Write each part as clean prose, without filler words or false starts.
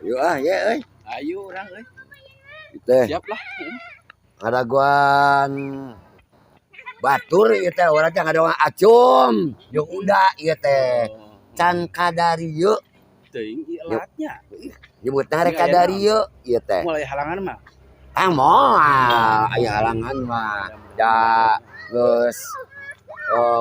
Yuk ah, ya euy. Ayo urang euy. Teh Siap lah. Ngadaguan batur ieu teh, urang teh ngadaguan Acum jeung Uda ieu teh. Oh. Can kadarieu. Teuing ieu latnya. Nyebutna rek kadarieu ieu teh. Mulai halangan mah. Ah, moal aya halangan mah. Da geus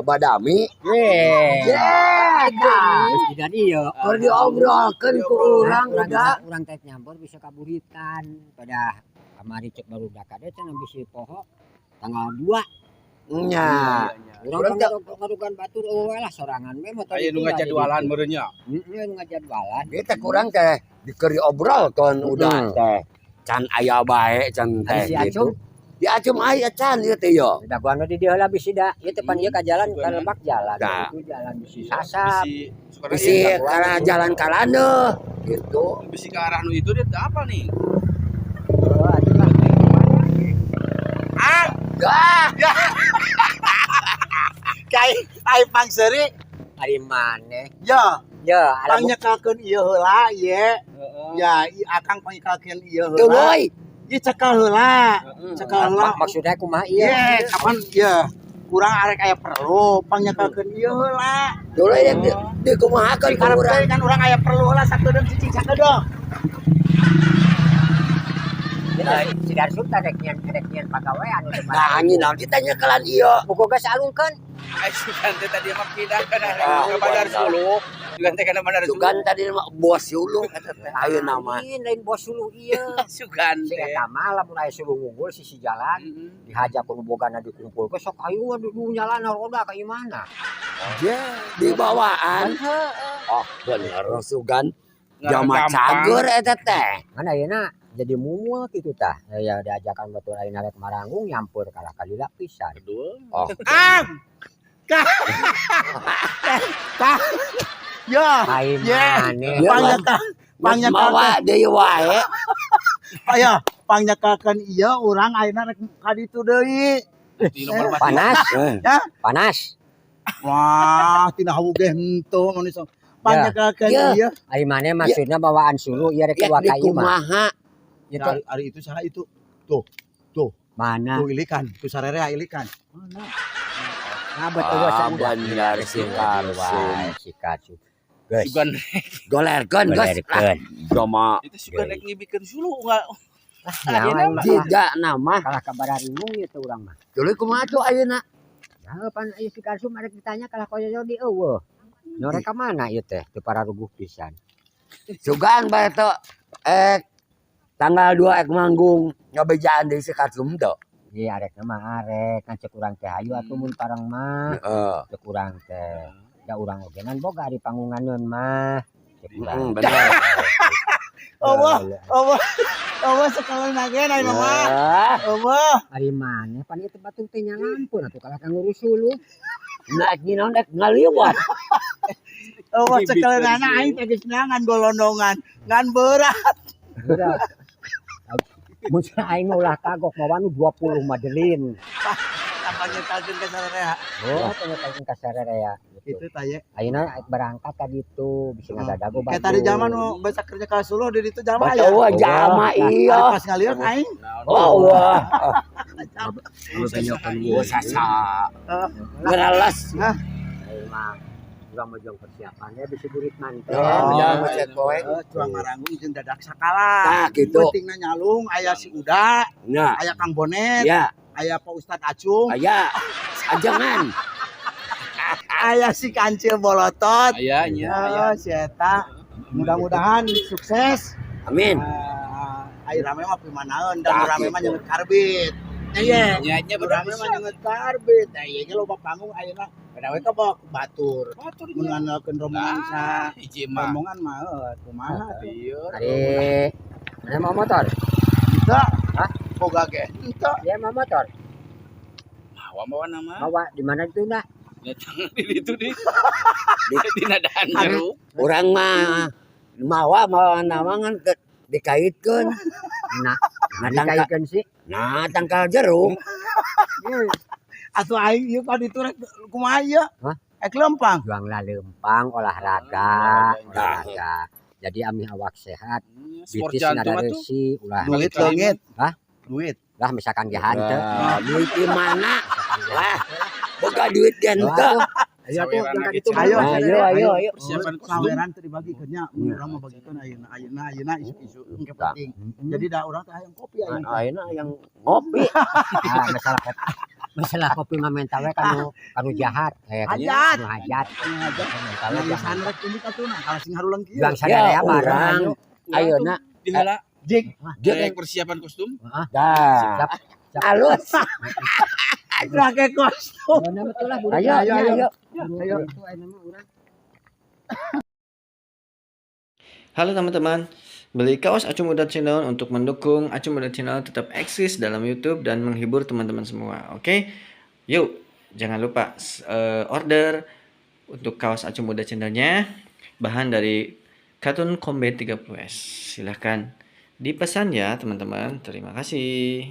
badami. Ye. Yeah, tah. Geus tidak ieu. Keur diobrolkeun ku urang Urang udah. Urang teh nyampur bisa kaburitan pada kamari, cek barudak kade cenah bisi poho tanggal 2. Nya. Urang Urang kan ngadugan batur eueuh lah, sorangan we motor. Aya nu ngajadwalan meureun nya. Heeh, nu ngajadwalan. Ieu teh kurang teh keur diobrolkeun udah teh. Can aya bae can teh Ari si gitu. Acum? Di Acum aya can ieu teh yo. Daguan di dieu heula bisi da. Ieu teh pan ieu ka jalan ka lebak jalan. Nah. Itu jalan bisi sasap. Bisi suka Bisi kana jalan kalandeuh gitu. Bisi ke arah nu itu dia teh apa nih? Oh, atuh lah. Ah, Dah. kai ai pangseri. Ari maneh. Ya, Ya, ada pangnyekaleun ieu heula ye. Heeh. Ya, i akang pangnyekaleun ieu Tuh heula. boy. Ieu cekal heula. Cekal heula. Maksudnya kumaha ieu? Ye, kapan ya? Kurang arek aya perlu pangnyekaleun ieu heula. Tuh ya di kumahakeun ku Karep urang. Teh kan urang aya perlu heula sakedeung, cicing sakedeung. Si Darsum teh rek nyian pagawean nu teu. Nah, anjing naon kita nyekelan ieu. Buku geus alungkeun. Ai sugan teh tadi mah pindah ke Ah, ke Bandar Solo. Sugan teh kana Bandar Solo. Sugan tadi mah bos suluh kata teh. Ayeuna mah. Lain, lain bos suluh ieu. Sugan Sing teh. eta mah lamun aya suluh ngunggul sisi jalan Heeh. dihaja ku nu bogana dikumpulkeun, sok ayo du nyalana roda ka imahna. Ya, di bawaan. Heeh. Oh, bener sugan. Nggak Jama gampang. cager eta teh. Mana ayeuna jadi mumul kitu tah. Ya diajakan batur ayeuna rek maranggung nyampur kalah kalila pisan. Kedua. Oh, Ah. Kah. Kah. Ya, Ai Ya. maneh. Ya, pangnyekel pangnyekalkeun mawa deui wae. Aya pangnyekaleun ieu urang ayeuna rek ka ditu deui. Di nomor empat. Panas, Eh, Ya. panas. Wah, tina hawu ge henteu manusia. Pangnyekaleun Ya. ieu. Ai maneh maksudna bawaan suluh ieu rek Ya keluar di ka imah. kumaha? Ieu teh Ari, ari itu saha itu? Tuh, tuh, mana? Tuh ilikan, tuh sarerea ilikan. Nah, betul Ah, bener si Karsum. Si Karsum. Geus. Sugan Golerkeun geus lah. Golerkeun. Jama itu sugan rek ngibikeun suluh enggak. Nyawa aing mah jiga nama. kalah kabararingung ieu teh urang mah. Tuluy kumaha tuh ayeuna? Ya pan ieu si Karsum arek ditanya kalah koyo di eueuh. Nyore ka mana ieu teh? Teu pararuguh pisan. Sugan bae teh tanggal 2 ek manggung ngabejaan deui si Karsum teu. Ieu arek mah arek kan cek urang teh hayu atuh mun parang mah. Heeh. Cek urang teh. Da urang oge ngan boga ari panggunganeun mah. Cek urang. Bener. Allah, Allah, Allah sekali lagi aing mah. Ya. Allah. Ari maneh pan ieu teh batur teh nyalampun atuh kalah ka ngurus suluh. Nah, naon rek ngaliwat. Allah sekali nana aing teh geus ngan golondongan, ngan berat. Berat. Mun aing mah ulah kagok mawa nu 20 madelin. Pangnyekaleun ka sarerea. Oh, pangnyekaleun ka sarerea gitu. Itu tah ye. Ayeuna berangkat ka ditu bisi ngadago Kayak tadi zaman nu basa kerja ka suluh di ditu jalma aya. Betul jama iya. Pas ngalieur aing. Oh, wah. Lu Oh, sasa. Ngeralas. Aing mah urang mah jeung persiapan ya bisi burit manten. Oh, Ya, macet poe. Cuang maranggung jeung dadak sakala. Nah, gitu. Pentingna nyalung aya si Uda, Nah, aya Kang Bonet, ya, aya Pak Ustad Acung, aya. Ajangan. Aya si Kancil Bolotot. Aya nya aya. Oh, si eta. Mudah-mudahan sukses. Amin. Ah, ai rame mah pimanaeun dan Tah, rame mah gitu. nyeungeut karbit. Ya ye. Nya nya Nu rame mah nyeungeut karbit. Nah, ieu ge loba panggung ayeuna. Beda we ka bawa ku batur. Batur Mun ngandalkeun rombongan sa hiji mah. Rombongan mah heuh kumaha tuh. Iya. Ari mana mau motor? Henteu. Hah? Boga ge. Henteu. Dia mau motor. Mawa mawa nama. Mawa di mana itu dah? Datang di itu di nadaan jeruk. Urang mah mawa mawa nama ngan dikaitkeun. Nah, Nah, tangkal, dikaitkeun sih. Nah, tangkal jeruk. Atuh aing ieu ka ditu rek kumaha ieu? Hah? Ek lempang. Juang lah lempang olahraga, olahraga. Jadi ameh awak sehat, Sport bitis jantung atuh. ngadareusi ulah. Duit leungit. Hah? Duit. Lah, misalkan ge hanteu. Wah, duit di mana? Wah, boga duit ge henteu. Ayo atuh, Saweran yang lagi, itu. Cak. Ayo, Ayo, ayo, ayo. Persiapan kostum. Saweran teu dibagikeun nya. Mun urang mah bagikeun ayeuna ayeuna ayeuna isuk-isuk engke penting. Jadi da urang teh hayang kopi ayeuna. Ayeuna yang ngopi. Ah, masalah kopi. Masalah kopi mah menta we kanu jahat. Eh, Hajat. kanu hajat. Hajat. Menta we Yang jangan. sanrek ini katuh nah kalau sing harulang kieu. Juang Ya, sadaya bareng. urang. Ayo. Ayeuna Diheula. Jik. dia Rek persiapan kostum. dah. Siap. Siap. Alus. Pakai kostum. Ayo, betul lah, buru. Ayo, ayo, ayo. Ayo. Itu ayeuna mah urang. Halo teman-teman, beli kaos Acum Uda Channel untuk mendukung Acum Uda Channel tetap eksis dalam YouTube dan menghibur teman-teman semua. Oke, yuk jangan lupa order untuk kaos Acum Uda Channelnya, bahan dari Katun Combat 30S. Silahkan dipesan ya teman-teman. Terima kasih.